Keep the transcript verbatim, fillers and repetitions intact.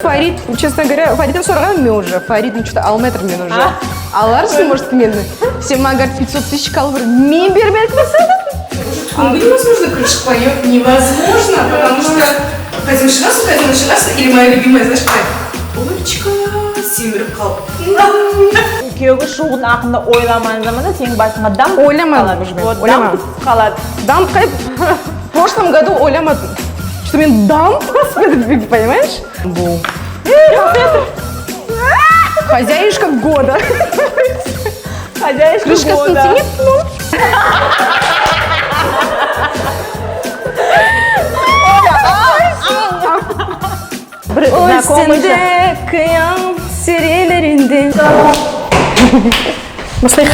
Фарид, честно говоря, Фаридтен сораган мен уже. Фарид, ну что-то алмай ятыр мен уже. Аларсынъ, может, мени. Сен мага пятьсот тысяч калып, мен бермеге кирсем. Уже туьгенге невозможно, крышка поёт, невозможно, потому что кайтип шыгасынъ, кайтип шыгасынъ, или моя любимая, знаешь, какая? Олечка, семирип калып. Куьевге шугувдынъ акында ойламаган заманда сенинъ басынъа дамп калады. Ойламадым уже мен, ойламадым. Вот, дамп калады. Дамп кайтип, в прошлом году ойламадым, что мен дамп басымнан, понимаешь? Бу. Хозяюшка года. Хозяюшка года. Крышкасын тинеп, ну. Бир знакомый. Оьстинде кыям сирелеринде. Баслайык.